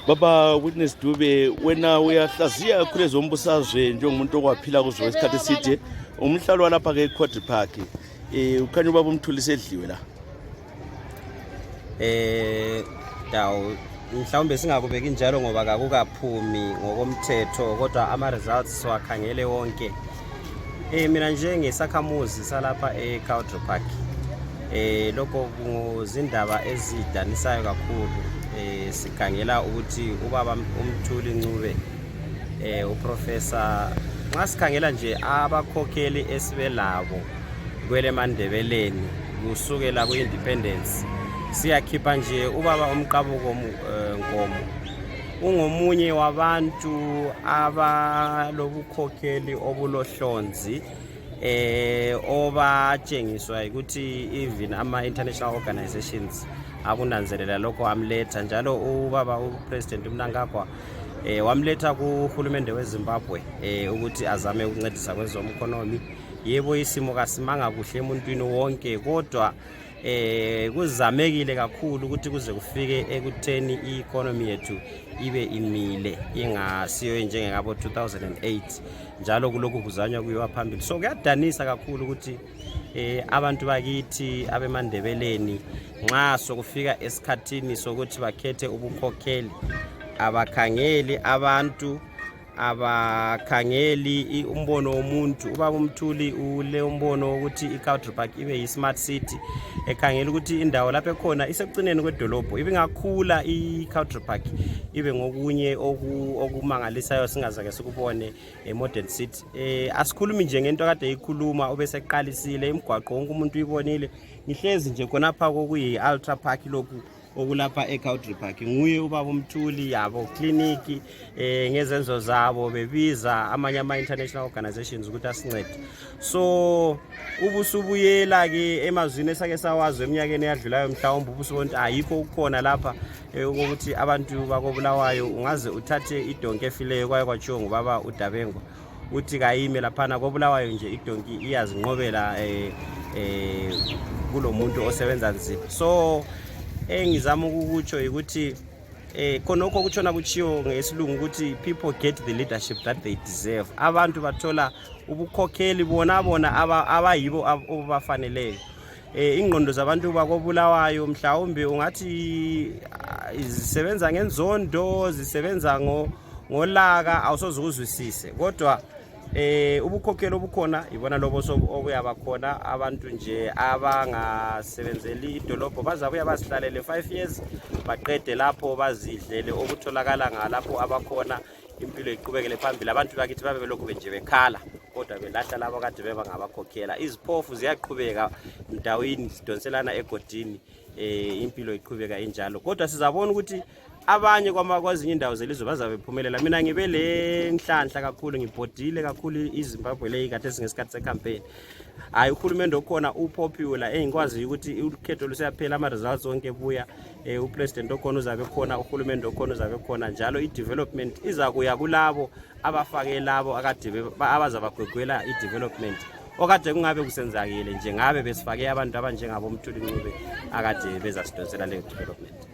Baba Witness Dube, wena uyahlaziya kulezo mbusazwe njengomuntu okwaphila kuzo isikhathi eside umhlalo walapha ke eQuadri Park ukhanya ubaba umthuli sedliwe la dawo mhlawumbe singakubeki njalo ngoba akakukaphumi ngokomthetho kodwa ama results siwakhangele wonke. Mina njengesakhamuzi salapha eCowdray Park lokho kuzindaba ezidanisayo kakhulu. Sikhangela ukuthi ubaba umthuli Ncube uprofessor nxa sikhangela nje abakhokheli esibelabo kweleMandebeleni kusukela ku-independence siyakhipha nje ubaba umqabuko Nkomo ungomunye wabantu abalobukhokheli obulohlonzi obatshengiswa ukuthi even ama-international organizations akunanzelela lokho amletha njalo ubaba upresident uMnangagwa wamletha kuhulumende weZimbabwe ukuthi azame ukuncedisa kwezomkhonomi. Yebo isimo kasimanga kuhle emuntwini wonke kodwa kuzamekile kakhulu ukuthi kuze kufike ekutheni i-economy yethu ibe imile ingasiyo njengengabo 2008 njalo kulokhu kuzanywa kuyiwa phambili. So kuyadanisa kakhulu ukuthi abantu bakithi abeMandebeleni nxa sokufika esikhathini sokuthi bakhethe ubukhokheli abakhangeli abantu abakhangeli umbono womuntu. Ubaba umthuli ule umbono ukuthi iCowdray Park ibe yi-smart city ekhangela ukuthi indawo lapho ekhona isekucineni kwedolobho ibe ngakhula iCowdray Park ibe ngokunye okumangalisayo singazake sikubone modern city. Asikhulumi nje ngento kade ikhuluma obeseqalisile imigwaqo wonke umuntu uyibonile. Ngihlezi nje khonapha kokuyi ultra park lokhu okulapha eCowdray Park nguye ubaba umthuli yabo clinic ngezenzo zabo bebiza amanye ama-international organizations ukuthi asincede. So ubusubuyela ke emazwini esake sawazi eminyakeni eyadlulayo mhlawumbe ubusubonke ayikho ukukhona lapha ukuthi abantu bakoBulawayo ungaze uthathe idonke efileyo kwaye kwachiwo ngubaba uDabengwa uthi kayime laphana koBulawayo nje idonki iyazinqobela kulomuntu osebenza nzima. So engizama ukukutsho ukuthi khonokho kutshona kuchiyo ngesilungu ukuthi people get the leadership that they deserve. Abantu bathola ubukhokheli bona abayibo obafaneleyo. Ingqondo zabantu bakoBulawayo mhlawumbe ungathi zisebenza ngenzondo zisebenza ngolaka awusoze uzwisise kodwa ubukhokheli obukhona ibona lobo obuyabakhona. Abantu nje abangasebenzeli idolobho bazabuya basihlalele 5 years baqede lapho bazidlele okutholakala ngalapho abakhona impilo iqhubekele phambili. Abantu bakithi babe belokhu nje bekhala kodwa belahla labo kade beba ngabakhokhela. Iziphofu ziyaqhubeka mdawini zidonselana egodini impilo iqhubeka injalo kodwa sizabona ukuthi abanye kwezinye indawo zelizwe bazabe bephumelela. Mina ngibe le nhlanhla kakhulu ngibhodile kakhulu iZimbabwe le kade singesikhathi secampaign. Hayi uhulumende okhona upopular engikwazi ukuthi ukhetho luseyaphela ama results onke buya upresident okhona uzabe khona uhulumende okhona uzabe khona njalo i-development iza kuya kulabo abafake labo akade abazabagwegwela i-development okade kungabe kusenzakile nje ngabe besifake abantu abanjengabo umthuli Ncube akade bezasidonsela le development.